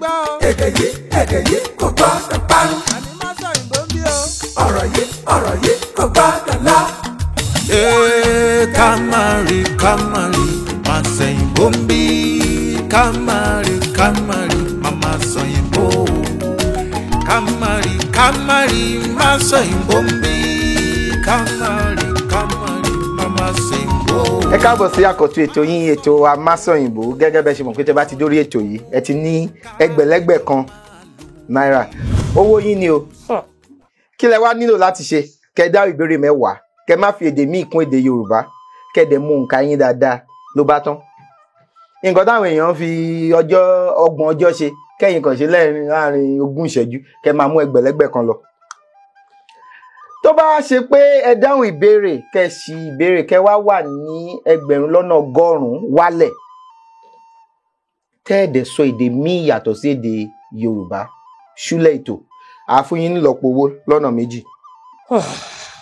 gbọ́ o. Èdè yìí, èdè yìí kò gbọ́dọ̀ parun. Àní má sọ òyìnbó ń bí o. Ọ̀rọ̀ yìí, ọ̀rọ̀ yìí kò gbọ́dọ̀ lọ. Ee, ká má rí, ká má rí, má sẹ̀yìnbó ń bí. Ká má rí, ká má rí, má má sọ̀yìnbó. Ká má rí, ká má rí, má sọ̀yìnbó ń bí. Ká má rí, ká má rí, má má sẹ̀yìnbó. Ẹ káàbọ̀ sí àkọ́tún ètò yín, ètò Amásọ̀yìnbó. Gẹ́gẹ́ bẹ́ẹ̀ ṣe mọ̀ pé tẹ́ bá ti dórí ètò yìí, ẹ ti ní ẹgbẹ̀lẹ́gbẹ̀ kan náírà. Owó yín ni o. Kí lẹ wá nílò láti ṣe? Kẹ́ dá ìbéèrè 10, kẹ́ má fi èdè míì kún èdè Yorùbá, kẹ́ dẹ̀ mú nǹka yín dáadáa ló bá tán. Nǹkan táwọn èèyàn fi ọjọ́ 30 ọjọ́ ṣe, kẹ́yìn kàn ṣe láàrin 20 ìṣẹ́jú, kẹ́ máa mú ẹgbẹ̀lẹ́gbẹ̀ kan lọ. Tó bá ṣe pé ẹ dáhùn ìbéèrè, kẹ́ ṣì ìbéèrè, kẹ́ wá wà ní 1,100,000 wálẹ̀, tẹ́ ẹ dẹ̀ sọ èdè míì yàtọ̀ sí èdè Yorùbá, ṣúlẹ̀ ètò àfún yín nílọ́po owó lọ́nà 2.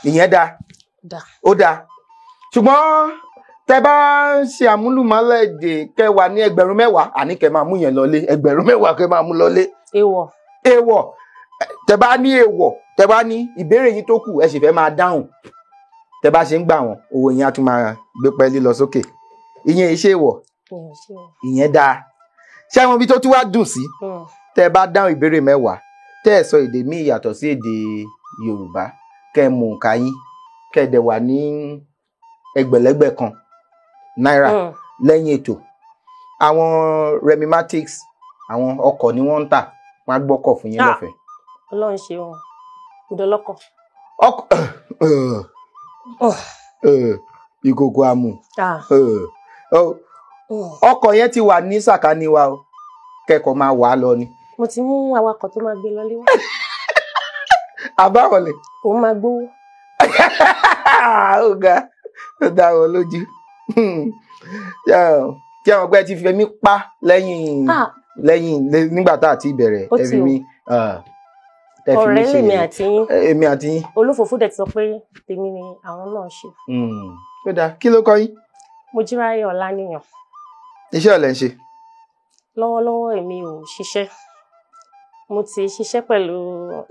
Ìyẹn dáa. Ó dáa. Ṣùgbọ́n tẹ́ bá ń ṣe àmúlùmálà èdè, kẹ́ wà ní 10,000, àní kẹ́ máa mú yẹn lọlé, 10,000 kẹ́ máa mú lọlé. Èèwọ̀. Èèwọ̀. Tẹ́ bá ní èèwọ̀, tẹ́ bá ní ìbéèrè yín tó kù, ẹ sì fẹ́ máa dáhùn. Tẹ́ bá ṣe ń gbà wọ́n, owó yín á tún máa gbé pẹ́ẹ́lí lọ sókè. Ìyẹn iṣẹ́ èèwọ̀. Ìyẹn dáa. Ṣé àwọn ibi tó tún wá dùn sí? Tẹ́ bá dáhùn ìbéèrè 10, tẹ́ ẹ sọ èdè míì yàtọ̀ sí èdè Yorùbá, kẹ́ ẹ mú nǹka yín, kẹ́ ẹ dẹ̀ wà ní ẹgbẹ̀lẹ́gbẹ̀ kan náírà lẹ́yìn ètò. Àwọn Remimatics, àwọn ọkọ̀ ni wọ́n ń tà, wọ́n á gbọ́kọ̀ fún yín lọ́fẹ̀ẹ́. Ọlọ́run ṣe wọn, ìdọ̀lọ́kọ̀. Ọkọ̀ ìkòkò àmù. Ọkọ̀ yẹn ti wà ní sàkání wa o, kẹ́kọ̀ọ́ máa wà á lọ ni. Mo ti mú awakọ̀ tó máa gbé lọlé wá. Àbáwọlé. Òun máa gbówó. Ó ga, ó dá wọn lójú. Tí àwọn ọgbẹ́ ti fi mí pa lẹ́yìn lẹ́yìn nígbà tá a ti bẹ̀rẹ̀, ẹ fi mí. Ọ̀rẹ́ lèmi àti yín. Èmi àti yín. Olúfòfó dẹ̀ ti sọ pé tèmi ni àwọn náà ṣe. Ó dáa, kí ló kọ yín? Mojíráyọ̀ Ọláníyàn. Iṣẹ́ ọ̀lẹ́ ń ṣe? Lọ́wọ́lọ́wọ́ èmi ò ṣiṣẹ́. Mo ti ṣiṣẹ́ pẹ̀lú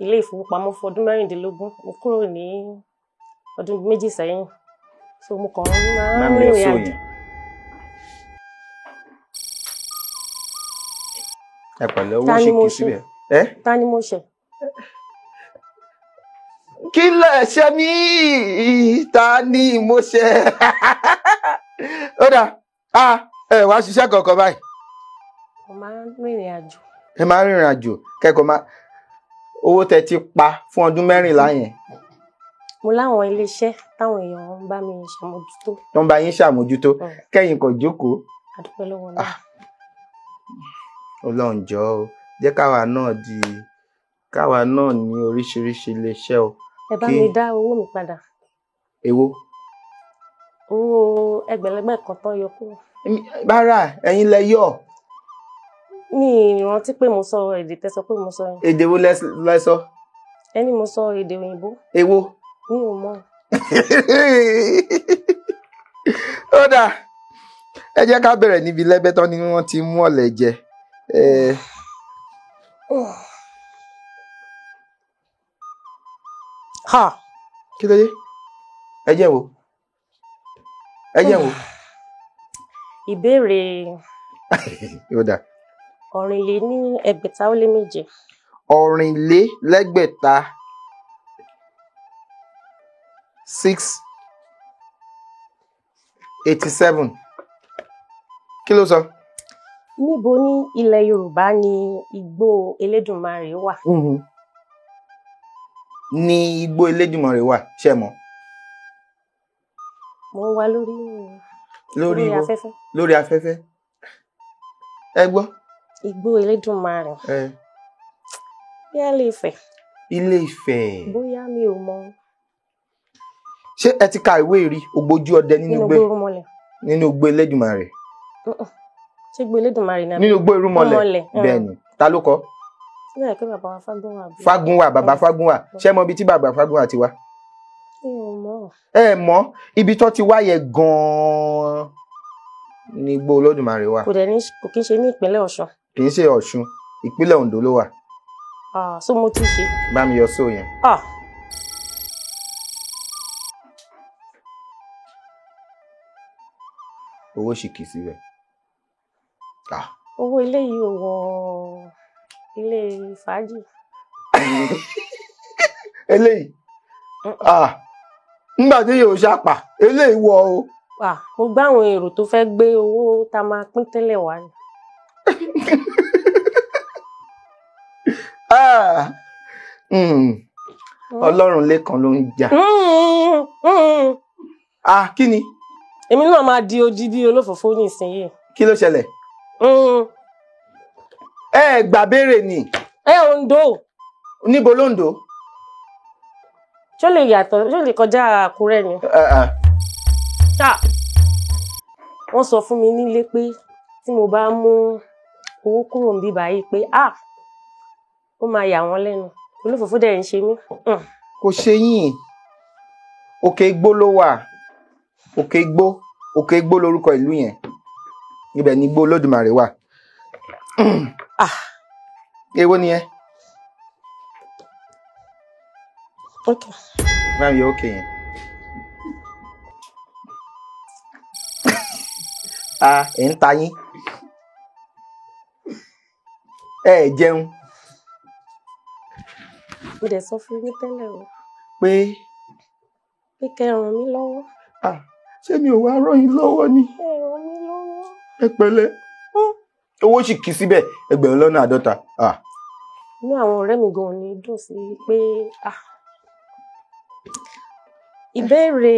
ilé ìfowópamọ́ fún ọdún 16. Mo kúrò ní ọdún 2 sẹ́yìn. So mo kàn máa ń rìnrìn àjò. Ẹ pẹ̀lẹ́, owó ṣe kì í síbẹ̀. Ta ni mo ṣe? Kí lẹ ṣe mí? Ta ni mo ṣe? Ó dáa, ẹ wá ṣiṣẹ́ kankan báyìí. Mo máa ń rìnrìn àjò. Ẹ máa ń rìnrìn àjò, kẹ́kọ̀ọ́ máa owó tẹ́ ti pa fún ọdún 14 yẹn. Mo láwọn iléeṣẹ́ táwọn èèyàn ń bá mi ṣàmójútó. Tó ń bá yín ṣàmójútó, kẹ́yìn kò jókòó. A dúpẹ́ lọ́wọ́ náà. Ọlọ́run jọ̀ọ́ o, jẹ́ káwa náà di káwa náà ní oríṣiríṣi iléeṣẹ́ o. Ẹ bá mi dá owó mi padà. Èwo? Owó ẹgbẹ̀lẹ́gbẹ̀ kan tán yọ kúrò. Bára ẹ̀yin lẹ yọ. Mi rántí pé mo sọ èdè tẹ́ sọ pé mo sọ yẹn. Èdè wo lẹ sọ? Ẹni mo sọ èdè òyìnbó. Èwo? Mi ò mọ̀. Ó dáa, ẹ jẹ́ ká bẹ̀rẹ̀ níbi lẹ́bẹ̀tán ni wọ́n ti mú ọ̀lẹ̀ jẹ. Kí ló dé? Ẹ jẹ́ wo? Ẹ jẹ́ wo? Ìbéèrè. Ó dáa. 627. 627 687. Kí ló sọ? Níbo ní ilẹ̀ Yorùbá ni igbó Elédùmarè wà? Ní igbó Elédùmarè wà, ṣé mọ̀? Mo ń wá lórí afẹ́fẹ́. Lórí afẹ́fẹ́. Ẹ gbọ́. Igbó Elédùmarè. Bóyá Ilé Ifẹ̀. Ilé Ifẹ̀. Bóyá mi ò mọ̀. Ṣé ẹ ti ka ìwé rí Ògbójú ọdẹ nínú igbó Elédùmarè? Ṣé igbó Elédùmarè náà? Nínú igbó Irúnmọlẹ̀. Bẹ́ẹ̀ ni. Ta ló kọ? Síbẹ̀ kí bàbá wa Fágúnwà. Fágúnwà, bàbá Fágúnwà. Ṣé mọ̀ ibi tí bàbá Fágúnwà ti wá? Mi ò mọ̀. Ẹ mọ̀ ibi tó ti wá yẹn gan-an ni igbó Olódùmarè wà. Kò dẹ̀ ní, kò kí ń ṣe ní ìpínlẹ̀ Ọ̀ṣun. Kì í ṣe Ọ̀ṣun. Ìpínlẹ̀ Ondo ló wà. Ah, so mo ti ṣe. Bá mi yọ sóò yẹn. Ah, Owó sì kì í síbẹ̀. Ah. Owó ilé yìí ò wọ ilé fàájì. Eléyìí. Ah. Nígbà tí yóò ṣàpà, eléyìí wọ o. Ah, mo gbá àwọn èrò tó fẹ́ gbé owó tá a máa pín tẹ́lẹ̀ wá ni. Ah. Mm. Ọlọ́run lẹ́kan ló ń jà. Ah, kí ni? Èmi náà máa di odi bí olófòfó nísìnyí. Kí ló ṣẹlẹ̀? Ẹ gbà béèrè ni. Ẹ Ondo. Níbo l'Ondo? Ṣó lè yàtọ̀, ṣó lè kọjá Àkúrẹ́ ni? Wọ́n sọ fún mi nílé pé tí mo bá mú owó kúrò níbí báyìí pé ah, ó máa yà wọ́n lẹ́nu. Olófòfó dẹ̀ ń ṣe mí. Kò ṣe yín. Òkè Igbó ló wà. Òkè Igbó. Òkè Igbó lorúkọ ìlú yẹn. Ibẹ̀ ni Igbó Olódùmarè wà. Ah. Èwo ni ẹ? Ok. Báwo yọ òkè yẹn? Ah, ẹ̀ ń ta yín. Ẹ jẹun. Mo dẹ̀ sọ fún yín tẹ́lẹ̀ o. Pé? Pé kẹ́ ràn mí lọ́wọ́. Ah, ṣé mi ò wá ràn yín lọ́wọ́ ni? Ẹ ràn mí lọ́wọ́. Ẹ pẹ̀lẹ́. Owó sì kì í síbẹ̀ 50,000. Ah. Inú àwọn ọ̀rẹ́ mi gan-an ni dùn sí pé ah. Ìbéèrè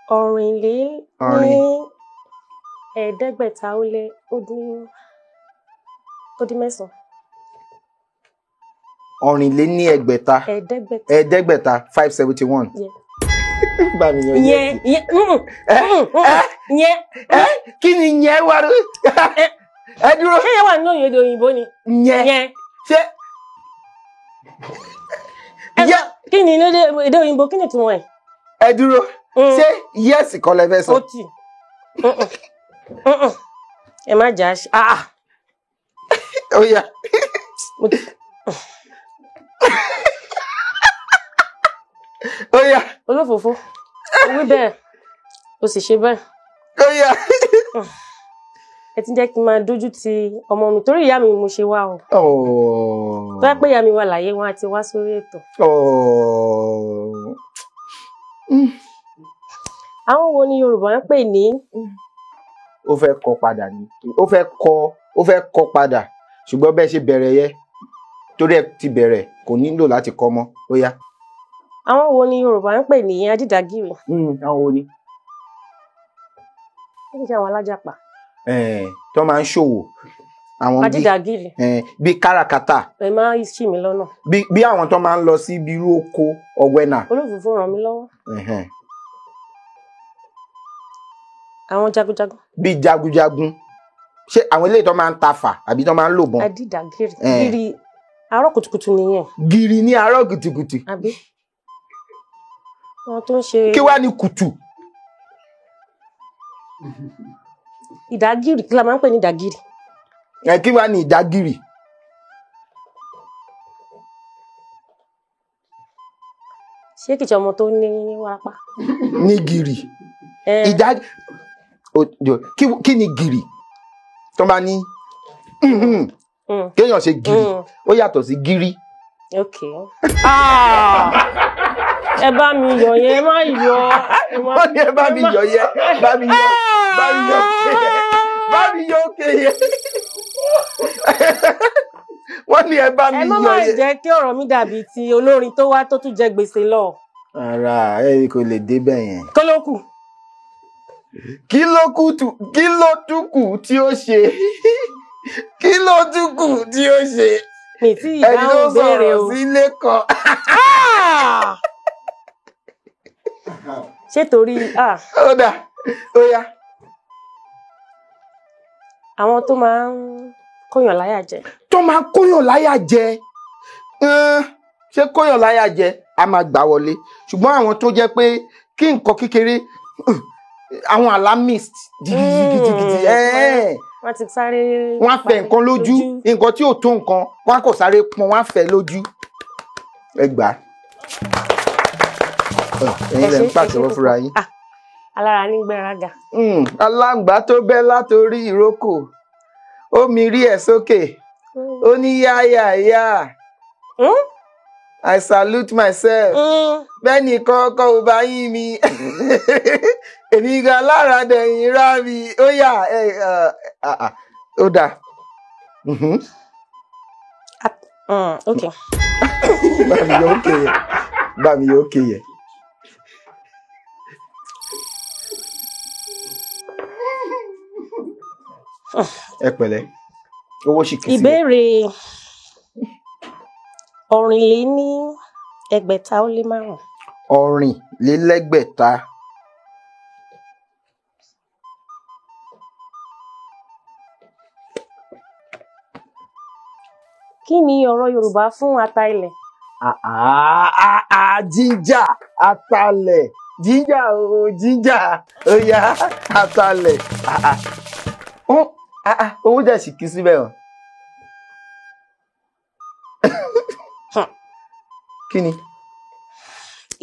569. 625, 571. Bá mi yan yẹn. Yẹn. Kí ni yẹn wá rí? Ẹ dúró. Ṣé yẹn wà nínú èdè òyìnbó ni? Yẹn. Ṣé. Kí ni èdè òyìnbó, kí ni ìtumọ̀ ẹ̀? Ẹ dúró. Ṣé yẹ́sì kọ́ lẹ fẹ́ sọ? Ó tì. Ẹ má jà á ṣe. Ó yá. Ó yá. Olófòfó, o wí bẹ́ẹ̀, o sì ṣe bẹ́ẹ̀. Ó yá. Ẹ ti jẹ́ kí n máa dójú ti ọmọ mi torí ìyá mi mo ṣe wá o. Tó bá pé ìyá mi wà láyé wọn á ti wá sórí ètò. Àwọn wo ni Yorùbá ń pè ní? Ó fẹ́ kọ padà ni. Ó fẹ́ kọ padà. Ṣùgbọ́n bẹ́ẹ̀ ṣe bẹ̀rẹ̀ yẹ. Torí ẹ ti bẹ̀rẹ̀, kò nílò láti kọ mọ́. Ó yá. Àwọn wo ni Yorùbá ń pè ní ajídàgìrì? Àwọn wo ni? Kí ni àwọn alájàpá? Tó máa ń ṣòwò. Àwọn ajídàgìrì. Bí káràkátà. Ẹ máa ṣì mí lọ́nà. Bí àwọn tó máa ń lọ sí ibi irú oko ọ̀wẹ́nà. Olófòfó ràn mí lọ́wọ́. Àwọn jagunjagun. Bí jagunjagun. Ṣé àwọn eléyìí tó máa ń tafà àbí tó máa ń lò bọ́n? Ajídàgìrì. Gìrì àárọ̀ kùtùkùtù nìyẹn. Gìrì ní àárọ̀ kùtùkùtù. Àbí? Àwọn tó ń ṣe. Kí wá ní kùtù? Ìdágìrì, kí la máa ń pè ní ìdágìrì? Kí wá ní ìdágìrì? Ṣé kìí ṣe ọmọ tó ní wárápá? Ní gìrì. Kí ni gìrì? Tó bá ní kéèyàn ṣe gìrì, ó yàtọ̀ sí gírí. Ok. Ẹ bá mi yọ̀ yẹn, ẹ má yọ̀. Wọ́n ní ẹ bá mi yọ̀ yẹn, bá mi yọ̀, bá mi yọ̀, bá mi yọ̀ òkè yẹn. Wọ́n ní ẹ bá mi yọ̀ yẹn. Ẹ má má jẹ́ kí ọ̀rọ̀ mi dàbí ti olórin tó wá tó tún jẹ gbèsè lọ. Ara ẹ kò lè débẹ̀ yẹn. Kí ló kù? Kí ló tún kù tí ó ṣe? Kí ló tún kù tí ó ṣe? Mi tí ìdáhùn béèrè o. Ẹni tó sọ̀rọ̀ sílé kan. Ṣé torí Ó dà, ó yá. Àwọn tó máa ń kóyàn láyà jẹ. Tó máa ń kóyàn láyà jẹ. Ṣé kóyàn láyà jẹ? A máa gbà wọlé. Ṣùgbọ́n àwọn tó jẹ́ pé kí nǹkan kékeré, àwọn alarmist gidigidigidi. Wọ́n ti sáré. Wọ́n á fẹ́ nǹkan lójú, nǹkan tí ò tó nǹkan, wọ́n á kò sáré pọn, wọ́n á fẹ́ lójú. Ẹ gbà á. Ẹ̀yin lẹ ń pàtẹ́wọ́ fúnra yín. Alára ní gbéraga. Aláǹgbá tó bẹ́ látorí ìrókò, ó mi rí ẹ̀ sókè, ó ní yá yá yá. I salute myself. Bẹ́ẹ̀ ni kọ́kọ́ ò bá yín mi. Èmi gan lára dẹ̀yìn rá mi. Ó yá, ó dáa. Ok. Bá mi yọ òkè yẹ. Bá mi yọ òkè yẹ. Ẹ pẹ̀lẹ́. Owó ṣì kì í sílẹ̀. Ìbéèrè 625. 625. Kí ni ọ̀rọ̀ Yorùbá fún ata ilẹ̀? Jíńjà, atalẹ̀, jíńjà o, jíńjà, ó yá, atalẹ̀. Owó jẹ́ sì kí síbẹ̀ o. Kí ni?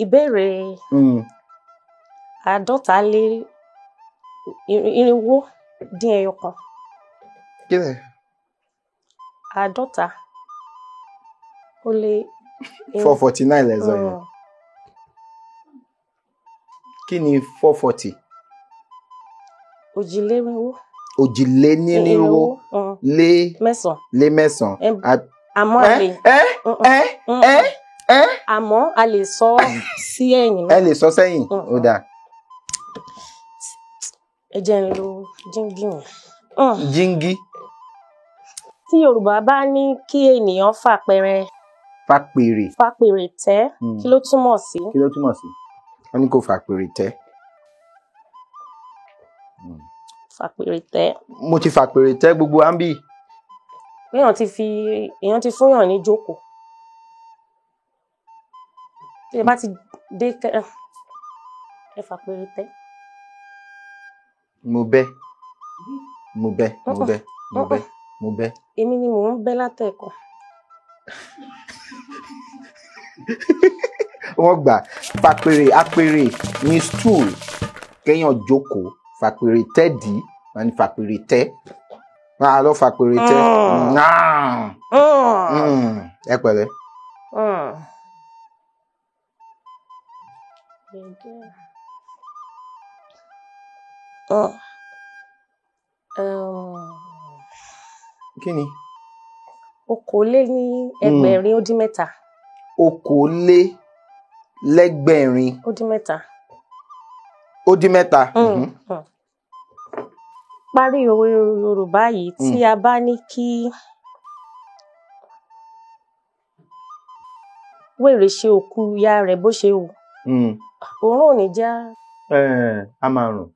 Ìbéèrè 450. Kí ni? 50 ó lé. 449 lẹ́sọ̀ yẹn. Kí ni 440? 420. 420 lé mẹ́sàn-án. Àmọ́ a lè. Àmọ́ a lè sọ sí ẹ̀yìn. Ẹ lè sọ sẹ́yìn, ó dáa. Ẹ jẹ́ n lo jíngí yẹn. Jíngí. Tí Yorùbá bá ní kí ènìyàn fàpẹrẹ. Fàpèrè. Fàpèrè tẹ́, kí ló túmọ̀ sí? Kí ló túmọ̀ sí? Wọ́n ní kó fàpèrè tẹ́. Fàpèrè tẹ́. Mo ti fàpèrè tẹ́ gbogbo àǹbì. Èèyàn ti fúnyàn ní jókòó. Tí ẹ bá ti dé ẹ fàpèrè tẹ́. Mo bẹ́. Mo bẹ́. Mo bẹ́. Mo bẹ́. Mo bẹ́. Èmi ni mò ń bẹ́ látẹ̀kọ̀. Wọ́n gbà fàpèrè apèrè ní stool kéèyàn jókòó, fàpèrè tẹ́ dì í, wọ́n ní fàpèrè tẹ́. Máa lọ fàpèrè tẹ́. Ẹ pẹ̀lẹ́. Kí ni? 623. 623. Ó dín mẹ́ta. Ó dín mẹ́ta. Parí òwe Yorùbá yìí, tí a bá ní kí wèrè ṣe òkú ìyá rẹ̀ bó ṣe wù. Òórùn ò ní já. A máa rùn.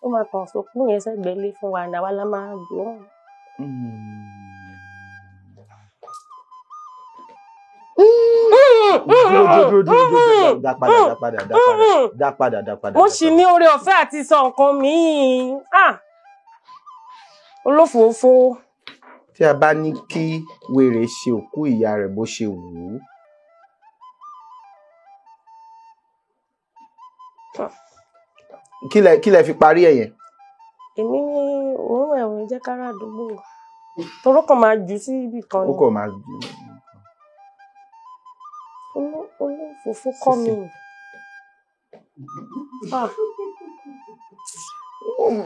Ó máa kàn sókú yẹn sẹ́gbẹ̀ẹ́ lé fún wa, àwa la máa gbóòórùn. Dúró dúró dúró, dá padà, dá padà, dá padà, dá padà, dá padà. Mo sì ní oore ọ̀fẹ́ àti sọ nǹkan míì. Olófòófó. Tí a bá ní kí wèrè ṣe òkú ìyá rẹ̀ bó ṣe wù ú. Kí lẹ fi parí ẹ̀ yẹn? Èmi ní òórùn ẹ̀wọ̀n jẹ́ kára àdúgbò. Toró kàn máa jù sí ibì kan ni. Ó kàn máa jù. Olófòófó kọ́ mi.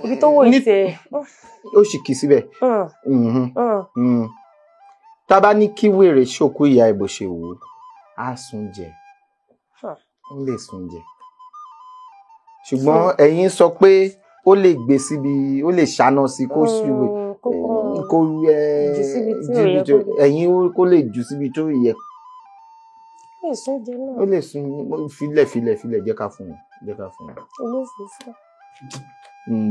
Ibi tó wò ìtẹ̀. Ó sì kì í síbẹ̀. Tá a bá ní kí wèrè ṣòkú ìyá ẹ̀ bó ṣe wù ú, á sùn jẹ. Ó lè sùn jẹ. Ṣùgbọ́n ẹ̀yin sọ pé ó lè gbé síbi, ó lè ṣáná sí kó kó ẹ̀yin kó lè jù síbi tó yẹ. Ó lè sún jẹ náà. Ó lè sún, filẹ̀ filẹ̀ filẹ̀, jẹ́ ká fún un, jẹ́ ká fún un. Olófòófó.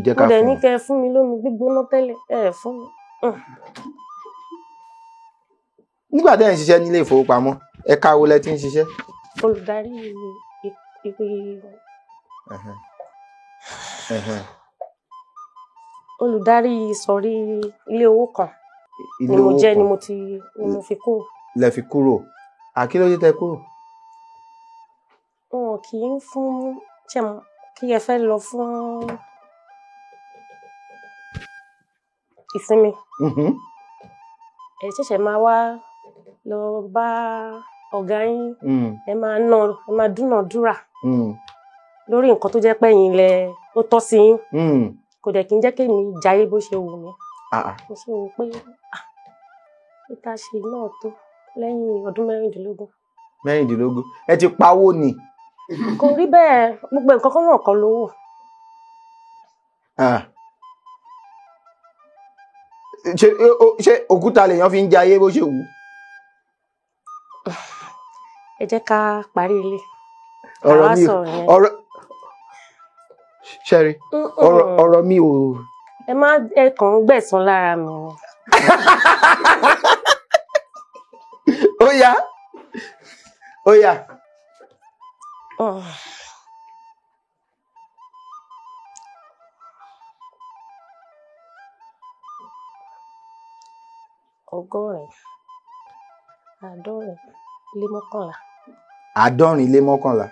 Jẹ́ ká fún un. Mo dẹ̀ ní kẹ́ ẹ fún mi lómi gbígbóná tẹ́lẹ̀, ẹ fún mi. Nígbà tẹ́ ẹ̀ ń ṣiṣẹ́ nílé ìfowópamọ́, ẹ̀ka wo lẹ ti ń ṣiṣẹ́? Olùdarí ìpè. Olùdarí ìsọ̀rí ilé owó kan ni Ilé mo owó jẹ́ ni kan mo ti ni mo fi kúrò. lẹ fi kúrò. Kí ló dé tẹ́ kúrò? Wọn kì í fún ṣe mọ kí ẹ fẹ́ lọ fún ìsinmi. Ẹ ṣẹ̀ṣẹ̀ máa wá lọ bá ọ̀gá yín, ẹ máa ná, ẹ máa dúnàádúrà lórí nǹkan tó jẹ́ pé ẹ̀yin lẹ ó tọ́ sí yín. Kò dẹ̀ kí n jẹ́ kémi jayé bó ṣe wù mí. Mo ṣe wò pé ìta ṣe náà tó lẹ́yìn ọdún 16. 16. Ẹ ti pawó ni. Kò rí bẹ́ẹ̀, gbogbo nǹkan kan náà kọ́ lówó. Ṣé òkúta lèèyàn fi ń jayé bó ṣe wù? Ẹ jẹ́ ká parí ilé. Ọ̀rọ̀ mi ọ̀rọ̀ ṣẹ́rí ọ̀rọ̀ mi ò. Ẹ má ẹ kàn ń gbẹ̀san lára mi. Ó yá ó yá. Ọgọ́rin 71. 71.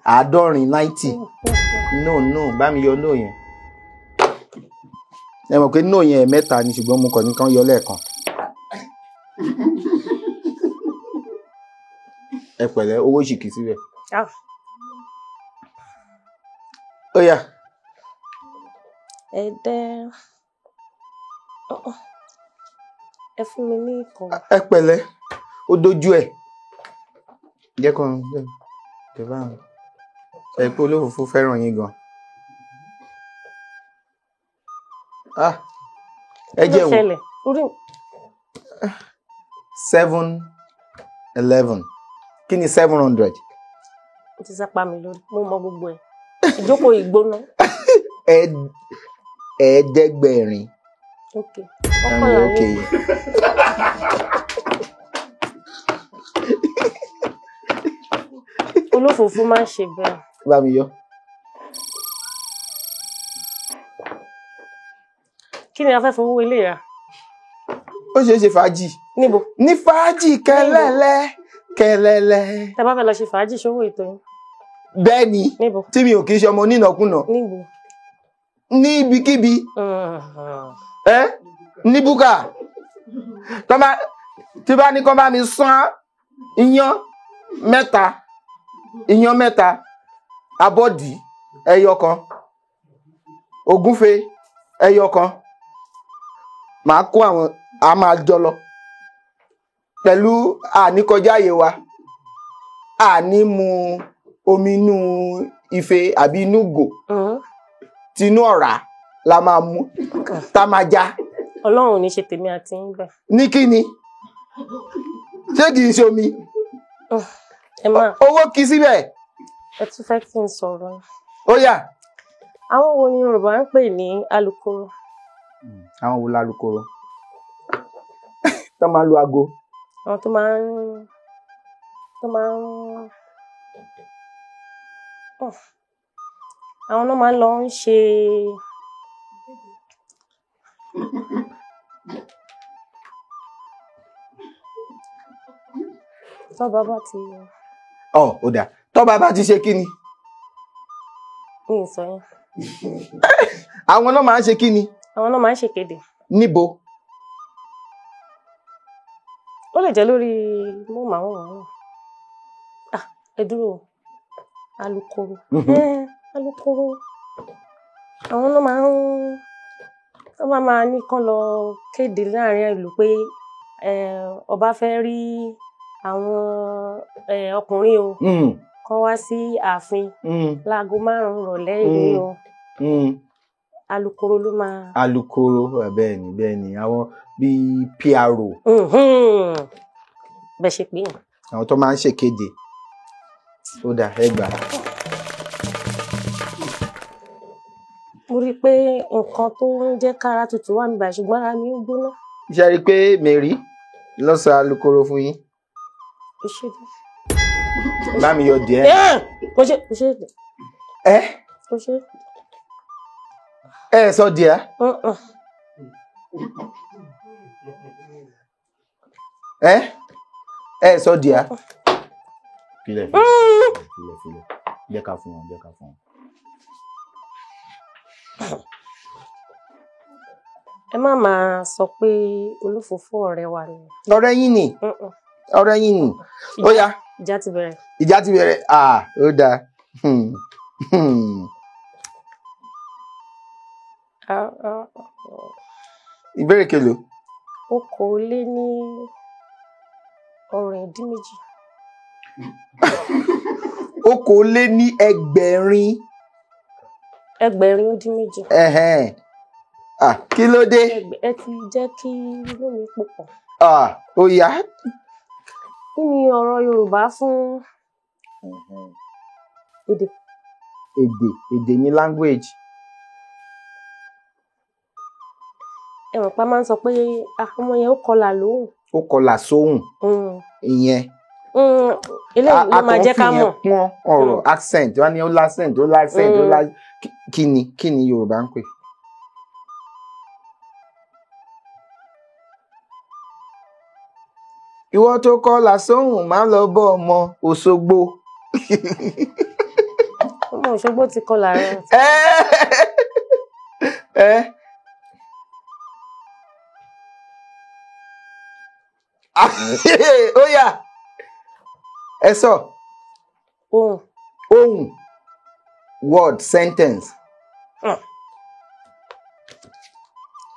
70 90. No no, bá mi yọ no yẹn. Ẹ mọ̀ pé no yẹn mẹ́ta ni, ṣùgbọ́n mo kàn ní kán yọ lẹ́ẹ̀kan. Ẹ pẹ̀lẹ́, owó sì kì í síbẹ̀. Ó yá. Ẹ dẹ́ ẹ fún mi ní ìkọ̀. Ẹ pẹ̀lẹ́, ó dojú ẹ̀. Jẹ́ kó jẹ́ bá ẹ pé olófòfó fẹ́ràn yín gan. Ẹ jẹ́ wò. 711. Kí ni 700? Ó ti sápá mi lórí, mo mọ gbogbo ẹ̀. Ìjókòó ìgbóná. 700. Ok. Ọkànlá ní. Olófòfó máa ń ṣe bẹ́ẹ̀. Bá mi yọ. Kí ni a fẹ́ fowó ilé rà? Ó ṣeé ṣe fàájì. Níbo? Ní fàájì kẹlẹ́lẹ́ kẹlẹ́lẹ́. Tẹ bá fẹ́ lọ ṣe fàájì ṣówó ètò yín. Bẹ́ẹ̀ ni. Níbo? Tí mi ò kì í ṣe ọmọ onínàkúnà. Níbo? Ní ibikíbi. Ẹ ní búkà. Tí bá ní kán bá mi sán iyán mẹ́ta, iyán mẹ́ta, abọ́dì ẹyọ kan, ògúnfe ẹyọ kan, màá kó àwọn a máa jọ lọ pẹ̀lú àníkọjá àyè wa, àní mu omi inú ife àbí inú gò, tinú ọ̀rá la máa mú tá máa já. Ọlọ́run ò ní ṣe tèmi àti yín bẹ́ẹ̀. Ní kí ni? Ṣé kì í ṣe omi? Owó kì í síbẹ̀. Ẹ tún fẹ́ kí n sọ̀rọ̀. Ó yá. Àwọn wo ni Yorùbá ń pè ní alukoro? Àwọn wo lálukoro? Tó máa ń lu aago. Àwọn tó máa ń àwọn náà máa ń lọ ń ṣe. Tọ́ba bá ti. Ó dà. Tọ́ba bá ti ṣe kí ni? Mi ì sọ yẹn. Àwọn náà máa ń ṣe kí ni? Àwọn náà máa ń ṣèkéde. Níbo? Ó lè jẹ́ lórí móhùnmáwòrán náà. Ẹ dúró. Alukoro. Alukoro. Àwọn náà máa ń wọ́n máa ní kán lọ kéde láàrin ìlú pé ọba fẹ́ rí àwọn ọkùnrin o, kán wá sí ààfin láago 5 ìrọ̀lẹ́ ìní o. Alukoro ló máa. Alukoro, bẹ́ẹ̀ ni bẹ́ẹ̀ ni, àwọn bíi PRO. Bẹ́ẹ̀ ṣe pé yẹn. Àwọn tó máa ń ṣèkéde. Ó dà, ẹ gbà. Mo rí i pé nǹkan tó ń jẹ́ kára tutù wà níbàyìí, ṣùgbọ́n ara mi ń gbóná. Ṣé rí i pé Mary ló sọ alukoro fún yín? Bá mi yọ díẹ̀. Kò ṣe. Ẹ? Kò ṣe. Ẹ sọ díẹ̀. Mm-mm. Ẹ ẹ sọ díẹ̀. Filẹ̀ filẹ̀ filẹ̀ filẹ̀, jẹ́ ká fún wọn, jẹ́ ká fún wọn. Ẹ má máa sọ pé olúfòfó ọ̀rẹ́ wa ni. Ọ̀rẹ́ yín ni. Mm-mm. Ọ̀rẹ́ yín ni. Ó yá. Ìjà ti bẹ̀rẹ̀. Ìjà ti bẹ̀rẹ̀. Ah, ó dáa. Hmm. Hmm. Ah, ah, ah. Ìbéèrè kelo. 18. 18. 18. Ẹ̀hẹ́n. Ah, kí ló dé? Ẹ ti jẹ́ kí inú mi pòpọ̀. Ah, ó yá. Kí ni ọ̀rọ̀ Yorùbá fún èdè? Èdè, èdè ni language. Ẹ mọ̀ pé a máa ń sọ pé ah, ọmọ yẹn ó kọlà lóhùn. Ó kọlà sóhùn. Ìyẹn. Eléyìí ló máa jẹ́ ká mọ̀. A kàn fi yẹn kún ọ̀rọ̀ accent. Wọ́n ní ó l'accent, ó l'accent, ó lá. Kí ni Yorùbá ń pè? Ìwọ tó kọlà sóhùn máa lọ bọ́ ọmọ Òṣogbo. Ọmọ Òṣogbo ti kọlà rẹ. Ẹ. Ó yá. Ẹ sọ. Ohùn. Ohùn. Word, sentence.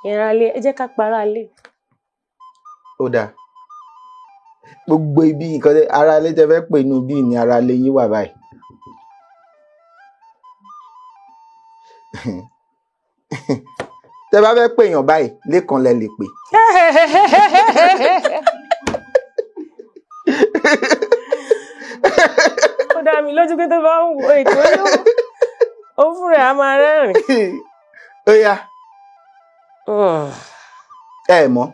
Ìrànlẹ́, ẹ jẹ́ ká para lé. Ó dáa. Gbogbo ibi ìkọ́lé ara ilé tẹ fẹ́ pè inú bí ní ara ilé yín wà báyìí. Tẹ bá fẹ́ pè yàn báyìí, Lékan lẹ lè pè. Ó dá mi lójú pé tó bá ń wo ètò yóò, ó fúnra ẹ̀ á máa rẹ́rìn-ín. Ó yá. Ẹ mọ̀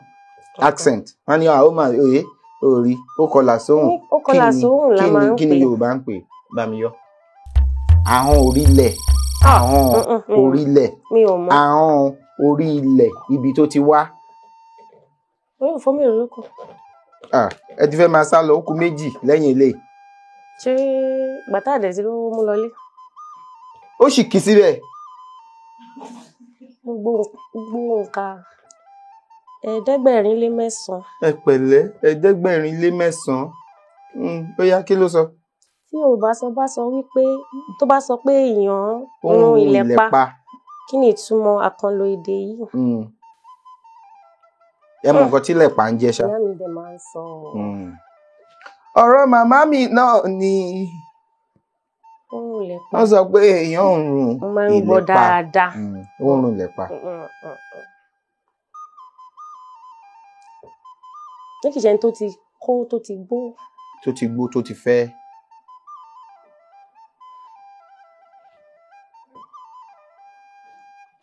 accent. Wọ́n ní àwọn máa òye orí ó kọlà sóhùn. Ó kọlà sóhùn la máa ń pè. Kí ni Yorùbá ń pè? Bá mi yọ. Ahọ́n orílẹ̀. Ahọ́n orílẹ̀. Mi ò mọ̀. Ahọ́n orí ilẹ̀ ibi tó ti wá. Oyún fún mi ò lóko. Ẹ ti fẹ́ máa sá lọ, ó kù méjì lẹ́yìn eléyìí. Ṣé bàtà àdẹ̀ tí ló mú lọlé? Ó sì kì í síbẹ̀. Gbogbo nǹka 809. Ẹ pẹ̀lẹ́, 809. Ó yá, kí ló sọ? Tí Yorùbá sọ bá sọ wípé tó bá sọ pé èèyàn ń run ilẹ̀ pa, kí ni ìtumọ̀ àkànlò èdè yìí? Ẹ mọ nǹkan tí ilẹ̀ pa ń jẹ́ ṣá. Ìyá mi dẹ̀ máa ń sọ. Ọ̀rọ̀ màmá mi náà ni Ó ń run ilẹ̀ pa. Wọ́n sọ pé èèyàn ń run Mo máa ń gbọ́ ilẹ̀ pa. dáadáa. Ó ń run ilẹ̀ pa. Ní kìí ṣe ẹni tó ti kó tó ti gbó. Tó ti gbó tó ti fẹ́.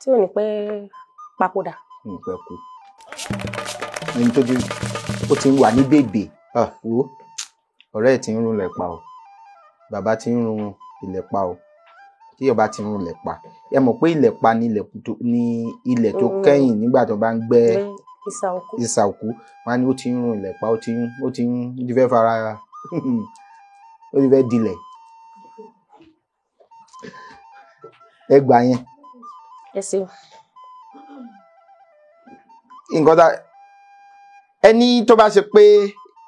Tí ò ní pẹ́ papòdà. Ní pẹ́ kú. Ẹni tó ti ó ti wà ní bèbè. Wo ọ̀rẹ́ ẹ̀ ti ń run ilẹ̀ pa o. Bàbá ti ń run ilẹ̀ pa o. Tí ọba ti ń run ilẹ̀ pa. Ẹ mọ̀ pé ilẹ̀ pa ni ilẹ̀ tó kẹ́yìn nígbà tó bá ń gbẹ́ ìsà òkú. Ìsà òkú. Wọ́n á ní ó ti ń run ilẹ̀ pa, ó ti fẹ́ fara ó ti fẹ́ dilẹ̀. Ẹ gbà yẹn. Ẹ ṣeun. Nǹkan tá ẹni tó bá ṣe pé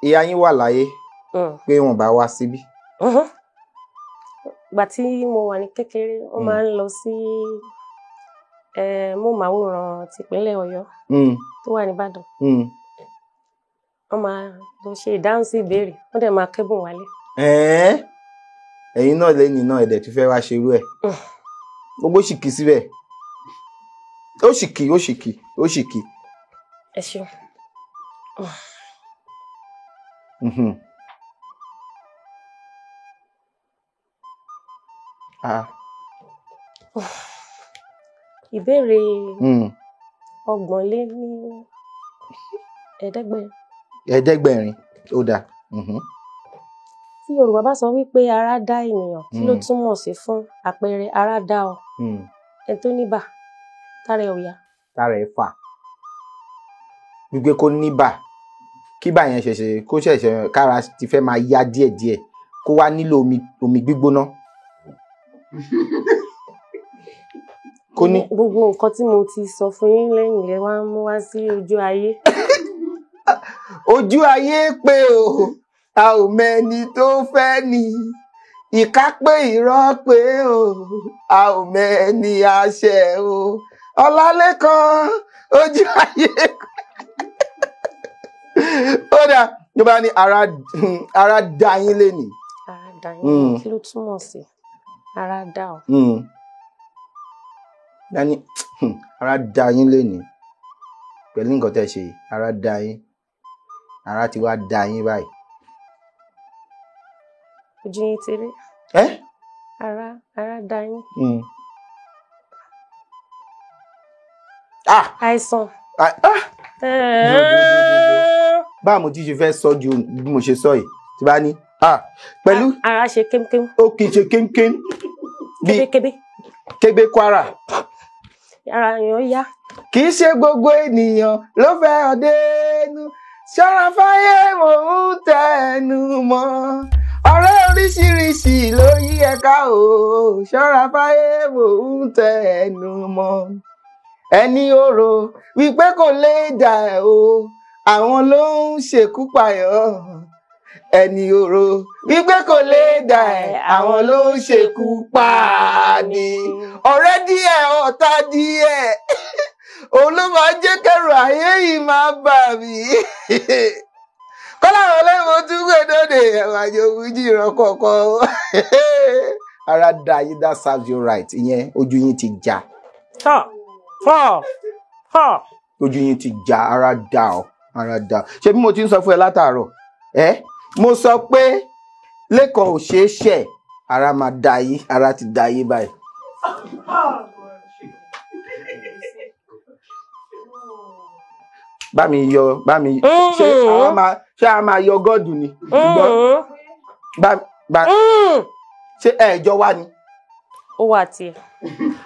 ìyá yín wà láyé pé wọn bá wá síbí. Ìgbà tí mo wà ní kékeré, wọ́n máa ń lọ sí móhùnmáwòrán tìpínlẹ̀ Ọ̀yọ́ tó wà nìbàdàn. Wọ́n máa lọ ṣe ìdáhùn sí ìbéèrè, wọ́n dẹ̀ máa kẹ́bùn wálé. Ẹ̀yin náà lẹ́yìn náà ẹ̀dẹ̀ tún fẹ́ wá ṣerú ẹ̀. Gbogbo sì kì í síbẹ̀. Ó sì kì, ó sì kì, ó sì kì. Ẹ ṣeun. Ìbéèrè 830. 800, ó dáa. Tí Yorùbá bá sọ wípé ara dá ènìyàn, kí ló túmọ̀ sí fún àpẹẹrẹ ara dá ọ? Ẹni tó níbà Tára ẹ̀ ò yá. Tára ẹ̀ fà. Wípé kó níbà, kí bà yẹn ṣẹ̀ṣẹ̀ kó ṣẹ̀ṣẹ̀ kára ti fẹ́ máa yá díẹ̀díẹ̀, kó wá nílò omi gbígbóná. Kó ní. Gbogbo nǹkan tí mo ti sọ fún yín lẹ́yìn lẹ wá ń mú wá sí ojú ayé. Ojú ayé pé o, a ò mẹ́ni tó fẹ́ ni. Ìka pé irọ́ pé o, a ò mẹ́ni àṣẹ o. Ọlálékan, ojú ayé. Ó dà, ló bá ní ara dá yín lénìí. Ara dá yín, kí ló túmọ̀ sí? Ara dá ọ. Dání, ara dá yín lénìí. Pẹ̀lú nǹkan tẹ́ ṣe, ara dá yín. Ara ti wá dá yín báyìí. Ojú yín ti rí. Ẹ́? Ara dá yín. Ah! Àìsàn. Ah! Báwo mo ti ṣe fẹ́ sọ ju bí mo ṣe sọ yìí, tí bá ní pẹ̀lú. Ara ṣe kémkém. Ó kì í ṣe kémkém. Kébékébé. Kébé Kwara. Ara èèyàn yá. Kì í ṣe gbogbo ènìyàn ló fẹ́ ọdẹ ẹnu. Ṣọ́ra fáyé mò ń tẹnu mọ́. Ọ̀rẹ́ oríṣiríṣi ló yí ẹ̀ka o. Ṣọ́ra fáyé mò ń tẹnu mọ́. Ẹni orò wípé kò lè dà ẹ́ o. Àwọn ló ń ṣekú pààyàn. Ẹni orò wípé kò lè dà ẹ́, àwọn ló ń ṣekú pààní. Ọ̀rẹ́ díẹ̀, ọ̀tá díẹ̀. Òun ló máa jẹ́ kẹrù ayé yìí máa bà mí. Kọ́lá àwọn ọlẹ́wọ̀n tún gbé dóde ẹ̀wà yòówù jìrọ̀ kọ̀ọ̀kan. Ara dá yín, that serves you right. Ìyẹn ojú yín ti já. Tọ́ tọ́ tọ́. Ojú yín ti já, ara dá ọ, ara dá. Ṣé bí mo ti ń sọ fún ẹ látàárọ̀? Ẹ́ mo sọ pé Lékan ò ṣeé ṣẹ̀, ara máa dá yín, ara ti dá yín báyìí. Bá mi yọ, bá mi ṣé a máa yọ gọ́ọ̀dù ni? Ṣé ẹ jọ wá ni? Ó wà tiẹ̀,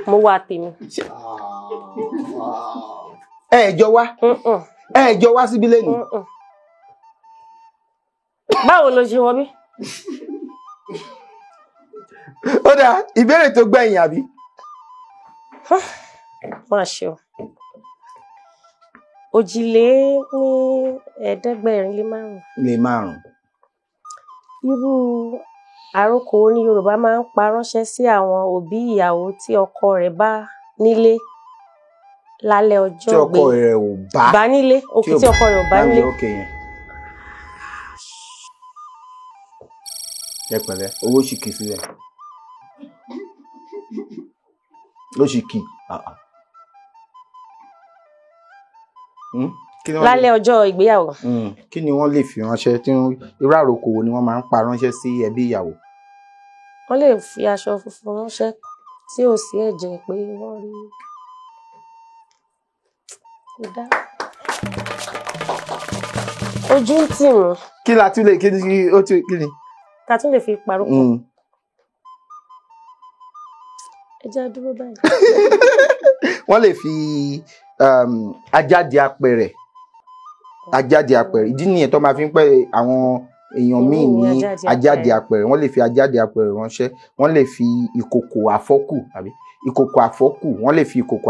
mo wà tèmi. Ẹ jọ wá? Ẹ jọ wá síbí lẹ́nu? Báwo lo ṣe wọ mí? Ó dáa, ìbéèrè tó gbẹ̀yìn àbí? Má ṣe o. 5,805. Lé márùn-ún. Irú àrokò wo ni Yorùbá máa ń pa ránṣẹ́ sí àwọn òbí ìyàwó tí ọkọ rẹ̀ bá nílé lálẹ́ ọjọ́ Tí ọkọ rẹ̀ ò bá nílé, òkè tí ọkọ rẹ̀ ò bá nílé. Ẹ pẹ̀lẹ́, owó sì kì í sílẹ̀. Ó sì kì í. Lálẹ́ ọjọ́ ìgbéyàwó. Kí ni wọ́n lè fi ránṣẹ́? Tí irú àrokò wo ni wọ́n máa ń pa ránṣẹ́ sí ẹbí ìyàwó? Wọ́n lè fi aṣọ funfun ránṣẹ́ tí ò sí ẹ̀jẹ̀ pé wọ́n rí. Kò dá. Ojú ń tì mí. Kí la tún lè kí ni ó tún kí ni? Ta tún lè fi parọ́. Ẹ jẹ́ á dúró báyìí. Wọ́n lè fi ajáde apẹ̀rẹ̀. Ajáde apẹ̀rẹ̀. Ìdí nìyẹn tó máa fi ń pẹ́ àwọn èèyàn míì ní ajáde apẹ̀rẹ̀. Wọ́n lè fi ajáde apẹ̀rẹ̀ ránṣẹ́. Wọ́n lè fi ìkòkò àfọ́kù àbí ìkòkò àfọ́kù. Wọ́n lè fi ìkòkò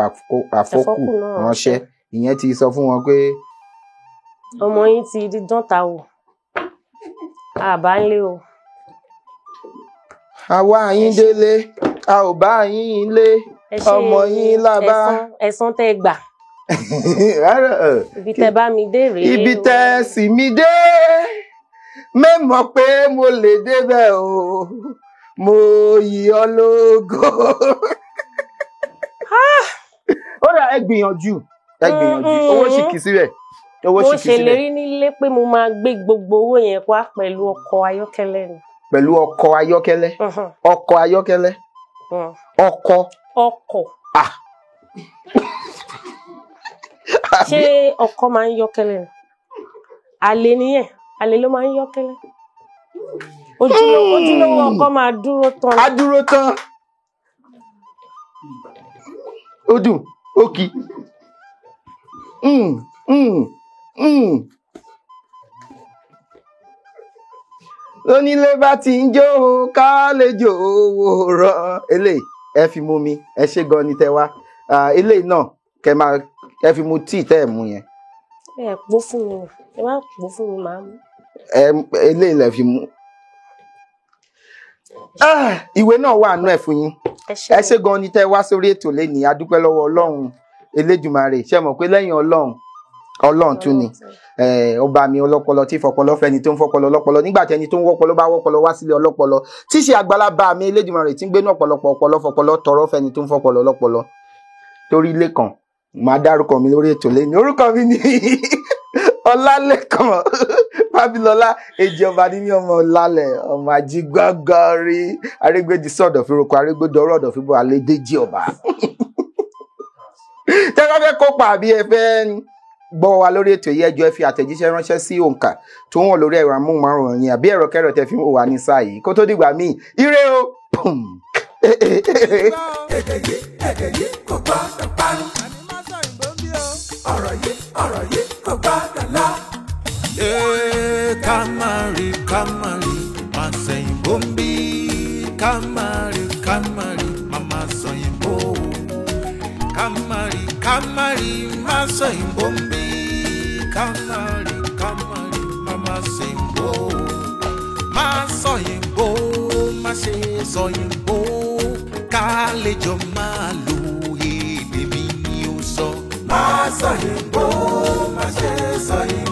àfọ́kù ránṣẹ́. Ìyẹn ti sọ fún wọn pé. Ọmọ yín ti di dán ta wò. Àbá ń lé o. Àwa yín délé, a ò bá yín lé, ọmọ yín lábá. Ẹ̀san tẹ́ gbà. Ibi tẹ́ bá mi dé rèé. Ibi tẹ́ sì mi dé, mẹ́mọ̀ pé mo lè débẹ̀ o, mo yìn ọ́ lógo. Ó dà, ẹ gbìyànjú, ẹ gbìyànjú, owó sì kì í síbẹ̀. Mo ṣèlérí nílé pé mo máa gbé gbogbo owó yẹn wá pẹ̀lú ọkọ̀ ayọ́kẹ́lẹ́ ni. Pẹ̀lú ọkọ̀ ayọ́kẹ́lẹ́. Ọkọ̀ ayọ́kẹ́lẹ́. Ọkọ̀. Ọkọ̀. Ṣé ọkọ̀ máa ń yọ́kẹ́lẹ́ ni? Àlè nìyẹn, àlè ló máa ń yọ́kẹ́lẹ́. Ojúlówó ọkọ̀ máa dúró tán. Á dúró tán. Ó dùn, Ó kì í. Lónílé bá ti ń jó o, kálejò owó rọ. Eléyìí ẹ fi mu mi, ẹ ṣe gan ni tẹ wá. Ah, eléyìí náà kẹ máa ẹ fi mu tíì tẹ ẹ mu yẹn. Ẹ pò fún mi, ẹ má pò fún mi, màá mú. Ẹ eléyìí lẹ fi mu. Ah, ìwé náà wà nú ẹ fún yín. Ẹ ṣé. Ẹ ṣé gan ni tẹ wá sórí ètò lẹ́nìí. A dúpẹ́ lọ́wọ́ Ọlọ́run Elédùmarè. Ṣe mọ̀ pé lẹ́yìn Ọlọ́run, Ọlọ́run tún ni. Ọba mi ọlọ́pọlọ tí fọpọlọ fẹ́ni tó ń fọpọlọ lọ́pọlọ nígbà tẹni tó ń wọ́pọlọ bá wọ́pọlọ wá sílé ọlọ́pọlọ tí ṣe àgbàlagbà mi Elédùmarè tí ń gbénú ọ̀pọ̀lọpọ̀ ọpọlọ fọpọlọ tọrọ fẹ́ni tó ń fọpọlọ lọ́pọlọ. Torí ilé kan màá dárúkọ mi lórí ètò lẹ́ni. Orúkọ mi ni Ọlálẹ́kan Fábílọ́lá èjì ọba ní ní ọmọ ọlálẹ̀ ọmọ ajígbágbárí arégbèjì sọ̀dọ̀ fíroko arégbèdọ̀rọ̀ ọ̀dọ̀ fíbọ̀ alédèjì ọba. Tẹ́ bá fẹ́ kópa àbí ẹ fẹ́ gbọ́ wa lórí ètò yìí, ẹ jọ̀ọ́ ẹ fi àtẹ̀jíṣẹ́ ránṣẹ́ sí òǹkà tó wọ̀n lórí ẹ̀rọ amóhùnmáwòrán yín àbí ẹ̀rọ kẹ́rọ tẹ́ fi ń wò wá ní sáà yìí. Kó tó dìgbà míì, ire o. Pum. Èdè yìí, èdè yìí kò gbọ́dọ̀ parun. Ọ̀rọ̀ yìí, ọ̀rọ̀ yìí kò gbọ́dọ̀ lọ. Ee, ká má rí ká má rí má sẹ̀yìnbó ń bí. Ká má rí ká má rí má má sọ̀yìnbó. Ká má rí ká má rí má sọ̀yìnbó ń bí. Ká má rí ká má rí má má sẹ̀yìnbó. Má sọ̀yìnbó, má ṣe sọ̀yìnbó. Ká lè jọ máa lo èdè mi ni ó sọ. Má sọ̀yìnbó, má ṣe sọ̀yìnbó.